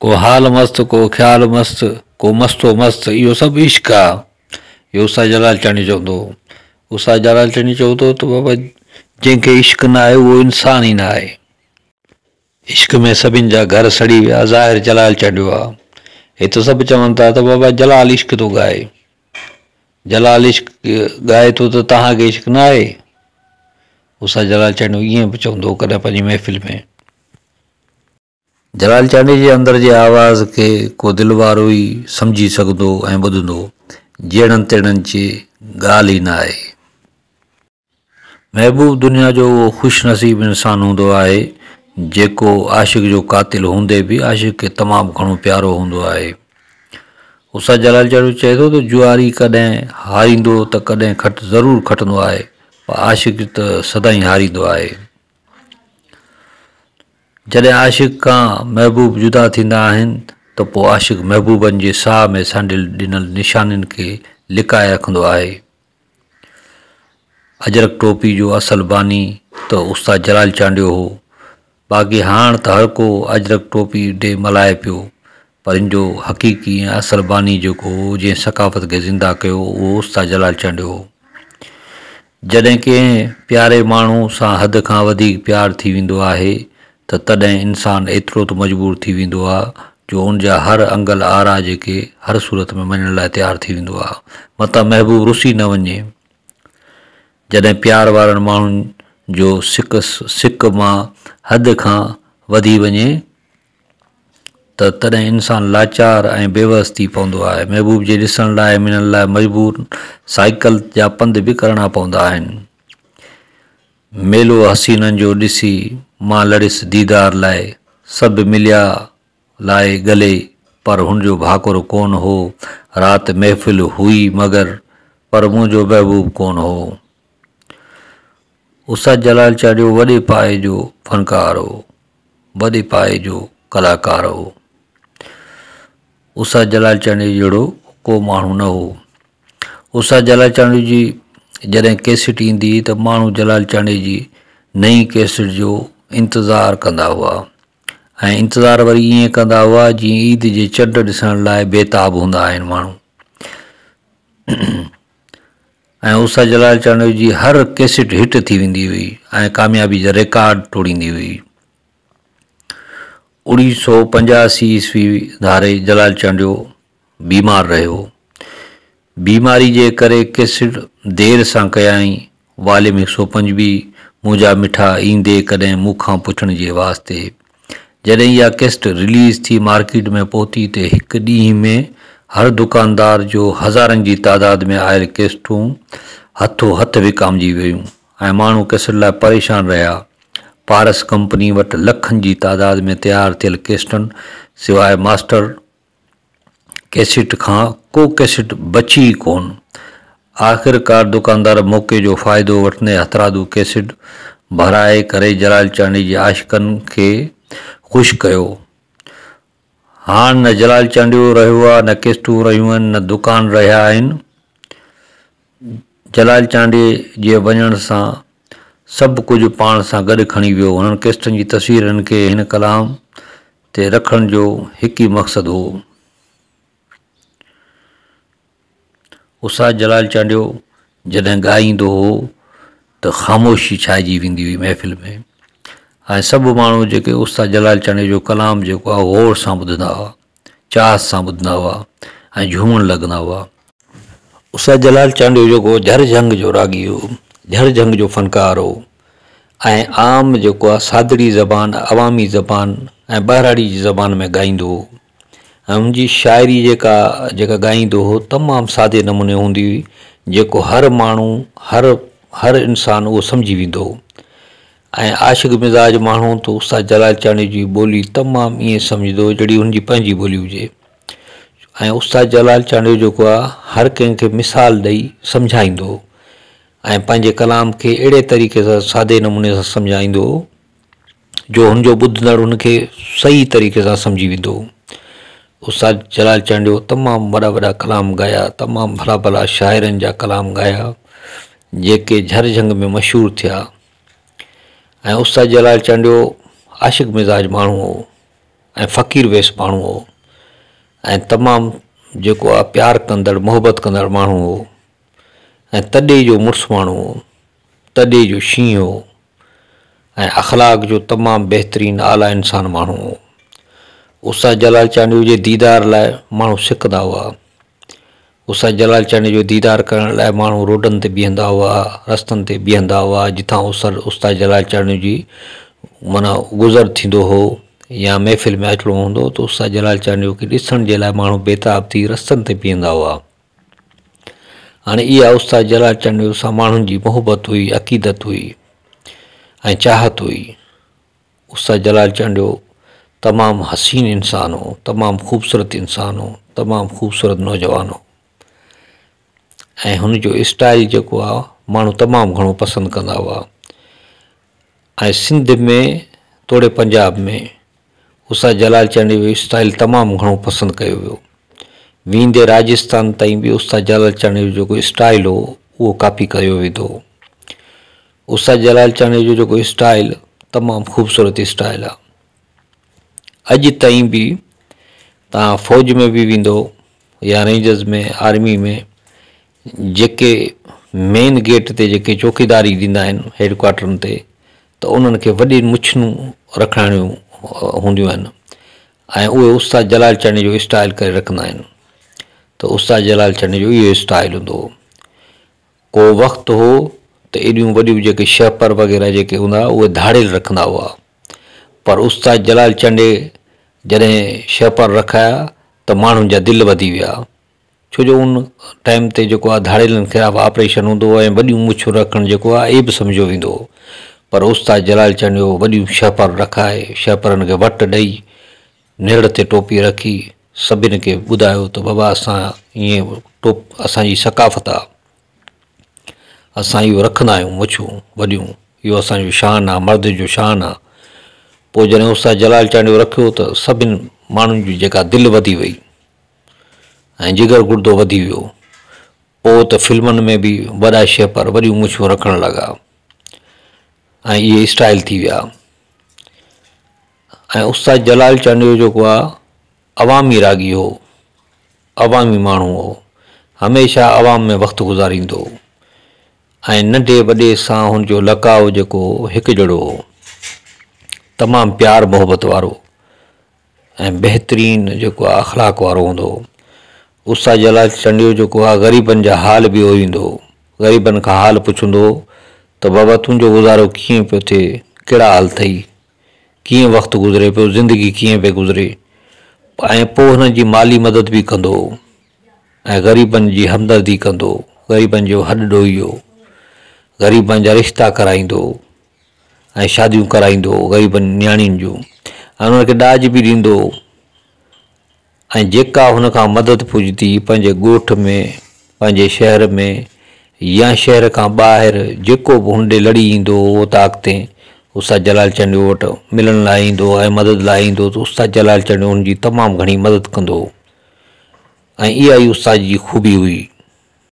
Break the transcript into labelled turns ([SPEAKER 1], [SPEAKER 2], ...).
[SPEAKER 1] ڪو حال مست، ڪو خيال مست، ڪو مستو مست، اهو سڀ عشق آ. اهو استاد جلال چانڊيو چوندو هو. استاد جلال چانڊيو چوندو هو ته بابا جنهن کي عشق نه آهي اهو انسان ئي نه آهي. عشق ۾ سڀن جا گهر سڙي ويا، ظاهر جلال چانڊيو آ. هت سڀ چون ٿا ته بابا جلال عشق ٿو ڳائي. جلال عشق ڳائي ٿو ته توهان کي عشق نه آهي؟ استاد جلال چانڊيو ائين به چوندو هو ڪڏهن پنهنجي محفل ۾. جلال چانڊيي جي اندر جي آواز کي ڪو دل وارو ئي سمجهي سگهندو ۽ ٻڌندو، جهڙن تهڙن جي ڳالهه ئي نه آهي. محبوب دنيا جو اهو خوش نصيب انسان هوندو آهي، جيڪو عاشق جو قاتل هوندي به عاشق کي تمام گهڻو پيارو هوندو آهي. استاد جلال چانڊيو چئي ٿو ته جواري ڪڏهن هاريندو ته ڪڏهن کٽ ضرور کٽندو آهي، پر عاشق ته سدائين هاريندو آهي. جڏهن عاشق کان محبوب جدا ٿيندا آهن ته پوء عاشق محبوبن جي ساهه ۾ سانڍيل ڏنل نشانين کي لڪائي رکندو آهي. اجرڪ ٽوپي جو اصل باني ته استاد جلال چانڊيو هو. باقي هاڻ ته هر ڪو اجرڪ ٽوپي ڊي ملهائي پيو پر ان جو حقيقي ۽ اصل باني جيڪو هو جنهن ثقافت کي زنده ڪيو اهو استاد جلال چانڊيو هو. جڏهن ڪنهن پياري ماڻهو سان حد کان وڌيڪ پيار ٿي ويندو آهي ته تڏهن انسان ايترو ته مجبور ٿي ويندو آ جو ان جا هر انگل آرا جيڪي هر صورت ۾ مڃڻ لاء تيار ٿي ويندو آ متان محبوب رسي نه وڃي. جڏهن پيار وارن ماڻهن جو سڪ سڪ مان حد کان وڌي وڃي. ته تڏهن انسان لاچار ۽ بيوس ٿي پوندو آهي. محبوب جي ڏسڻ لاء ۽ ملڻ لاء مجبور سائيڪل جا پنڌ به ڪرڻا پوندا آهن. ميلو حسينن جو ڏسي مان لڙيس ديدار لاء، سڀ مليا لائي ڳلي، پر هن جو ڀاڪر ڪونه هو، رات محفل هئي مگر، پر منهنجو محبوب ڪونه هو. استاد جلال چانڊيو وڏي پائي جو فنڪار هو. وڏي پائي جو ڪلاڪار هو. استاد جلال چانڊيي جهڙو ڪو ماڻهو نه هو. استاد جلال چانڊيي جي جڏهن ڪيسٽ ايندي هئي ته ماڻهو جلال چانڊيي جي نئين ڪيسٽ جو انتظار ڪندا هئا ۽ انتظار وري ائين ڪندا هئا جيئن عيد جي چنڊ ڏسڻ لاء بيتاب هوندا آهن ماڻهو. ۽ استاد جلال چانڊيو جي هر ڪيسٽ هٽ ٿي ويندي هئي ۽ ڪاميابي جا ريڪارڊ ٽوڙيندي هئي. اوڻيهه سو 85 عيسوي ڌاري جلال چانڊيو بيمار رهيو. بيماري جي ڪري ڪيسٽ دير سان ڪيائين. واليم هڪ سو پنجويهه منهنجا مٺا ايندي ڪڏهن مون کان پڇڻ جي واسطي. جڏهن اها ڪيسٽ رليز ٿي مارڪيٽ ۾ پهتي ته هڪ ڏينهن ۾ هر دڪاندار جو هزارن جي تعداد ۾ آيل ڪيسٽون هٿو هٿ وڪامجي ويون ۽ ماڻهو ڪيسٽ لاء پريشان رهيا. پارس ڪمپني وٽ لکن جي تعداد ۾ تيار ٿيل ڪيسٽن سواء ماسٽر ڪيسٽ کان ڪو ڪيسٽ بچي ئي ڪونه. آخرڪار دڪاندار موقعي جو فائدو وٺندي هٿرادو ڪيسٽ ڀرائي ڪري جلال چانڊيي جي عاشقن کي خوش ڪيو. هاڻ نه جلال چانڊيو رهيو آ، نه ڪيسٽون رهيون آهن، نه دڪان رهيا آهن. جلال چانڊيي جي وڃڻ سان سڀ ڪجهه پاڻ سان گڏ کڻي ويو. هنن ڪيسٽن جي تصويرن کي هن ڪلام تي رکڻ جو هڪ ئي مقصد هو. استاد جلال چانڊيو جڏهن ڳائيندو هو ته خاموشي ڇائجي ويندي هئي محفل ۾ ۽ سڀ ماڻهو جيڪي استاد جلال چانڊيو جو ڪلام جيڪو آهي غور سان ٻڌندا هئا، چاهت سان ٻڌندا هئا ۽ جهومڻ لڳندا هئا. استاد جلال چانڊيو جيڪو جهر جهنگ جو راڳي هو، جهر جهنگ جو فنڪار هو ۽ عام جيڪو آهي سادڙي زبان، عوامي زبان ۽ ٻهراڙي جي زبان ۾ ڳائيندو هو. ۽ ان جي شاعري جيڪا جيڪا ڳائيندو هو تمام سادي نموني هوندي هئي جيڪو هر ماڻهو هر هر انسان اهو سمجهي ويندو هو ۽ عاشق مزاج ماڻهو ته استاد جلال چانڊيي جي ٻولي تمام ائين سمجهندو هو جهڙي هن جي پنهنجي ٻولي هجي ۽ استاد جلال چانڊيو جيڪو آهي هر ڪنهن کي مثال ڏئي سمجهائيندو هو ۽ پنهنجي ڪلام کي اهڙي طريقي سان سادي نموني سان سمجهائيندو هو جو هن جو ٻڌندڙ هن کي صحيح طريقي سان سمجهي ويندو هو. استاد جلال چانڊيو تمام وڏا وڏا ڪلام ڳايا، تمام ڀلا ڀلا شاعرن جا ڪلام ڳايا، جيڪي جهر جهنگ ۾ مشهور ٿيا ۽ استاد جلال چانڊيو عاشق مزاج ماڻهو هو. ۽ فقير ويس ماڻهو هو ۽ تمام جيڪو آهي پيار ڪندڙ محبت ڪندڙ ماڻهو هو ۽ تڏي جو مڙس ماڻهو هو تڏي جو شينهن هو ۽ اخلاق جو تمام بهترين اعليٰ انسان ماڻهو هو. استاد جلال چانڊيو جي ديدار لاء ماڻهو سڪندا هئا. استاد جلال چانڊيو جو ديدار ڪرڻ لاء ماڻهو روڊن تي بيهندا هئا، رستن تي بيهندا هئا، جتان استاد جلال چانڊيو جي معنيٰ گذر ٿيندو هو يا محفل ۾ اچڻو هوندو هو ته استاد جلال چانڊيو کي ڏسڻ جي لاء ماڻهو بيتاب ٿي رستن تي بيهندا هئا. هاڻي اها استاد جلال چانڊيو سان ماڻهن جي محبت هئي، عقيدت هئي ۽ چاهت هئي. استاد جلال چانڊيو تمام حسين انسان هو، تمام خوبصورت انسان هو، تمام خوبصورت نوجوان هو ۽ هن جو اسٽائل جيڪو آهي ماڻهو تمام گهڻو پسند ڪندا هئا ۽ سنڌ ۾ توڙي پنجاب ۾ استاد جلال چانڊيو جو اسٽائل تمام گهڻو پسند ڪيو ويو. ويندي راجستان تائين به استاد جلال چانڊيو جو جيڪو اسٽائل هو اهو ڪاپي ڪيو ويندو هو. استاد جلال چانڊيو جو جيڪو اسٽائل تمام خوبصورت اسٽائل آهي. اڄ تائين به توهان فوج ۾ به ويندو يا رينجرز ۾ آرمي ۾ جيڪي مين گيٽ تي جيڪي چوڪيداري ڏيندا آهن هيڊ ڪوارٽرن تي ته انهن کي وڏين مڇون رکائڻيون هونديون آهن ۽ اهي استاد جلال چانڊيي جو اسٽائل ڪري رکندا آهن ته استاد جلال چانڊيي جو اهو اسٽائل هوندو هو ڪو وقت هو ته ايڏيون وڏيون جيڪي شهپر وغيره جيڪي هوندا هئا اهي ڌاڙيل رکندا هئا پر استاد جلال چانڊيي جڏهن شهپر رکايا ته ماڻهن جا دل وڌي ويا ڇو جو ان ٽائيم تي جيڪو آهي ڌاڙيلن خلاف آپريشن هوندو هو ۽ وڏيون مڇون رکڻ جيڪو آهي عيب سمجهيو ويندو هو پر استاد جلال چانڊيو وڏيون شهپر رکائي شهپرن کي وٽ ڏئي نرڙ تي ٽوپي رکي سڀن کي ٻڌايو ته بابا اسان ائين ٽوپ اسان جي ثقافت آهي اسان اهو رکندا آهيون مڇون وڏيون اهو اسان جو شان آهي مرد جو شان آهي پوء جڏهن استاد جلال چانڊيو رکيو ته سڀن ماڻهن جي جيڪا دل وڌي وئي ۽ جگر گردو وڌي ويو. پوء ته فلمن ۾ به وڏا شهپر وڏيون مڇون رکڻ لڳا ۽ اهي اسٽائل ٿي ويا ۽ استاد جلال چانڊيو جيڪو آ عوامي راڳي هو، عوامي ماڻهو هو، هميشه عوام ۾ وقت گذاريندو هو ۽ ننڍي وڏي سان هن جو لقاء جيڪو هو هڪجهڙو هو، تمام پيار محبت وارو. ۽ بهترين جيڪو آ اخلاق وارو هوندو هو. استاد جلال چانڊيو جيڪو آ غريبن جا حال به اوريندو هو. غريبن کان حال پڇندو هو ته بابا تنهنجو گذارو ڪيئن پيو ٿئي، ڪهڙا حال اٿئي، ڪيئن وقت گذري پيو، زندگي ڪيئن پئي گذري ۽ پوء هنن جي مالي مدد به ڪندو هو ۽ غريبن جي همدردي ڪندو هو، غريبن جو هڏ ڏوهي هو، غريبن جا رشتا ڪرائيندو هو. ۽ شاديون ڪرائيندو هو غريبن نياڻين جون ۽ انهن کي ڏاج به ڏيندو هو ۽ جيڪا هن کان مدد پڄندي پنهنجي ڳوٺ ۾ پنهنجي شهر ۾ يا شهر کان ٻاهر جيڪو به هن ڏي لڙي ايندو هو اوطاق تي استاد جلال چانڊيو وٽ ملڻ لاء ايندو هو ۽ مدد لاء ايندو هو ته استاد جلال چانڊيو هن جي تمام گهڻي مدد ڪندو هو ۽ اها ئي استاد جي خوبي هئي.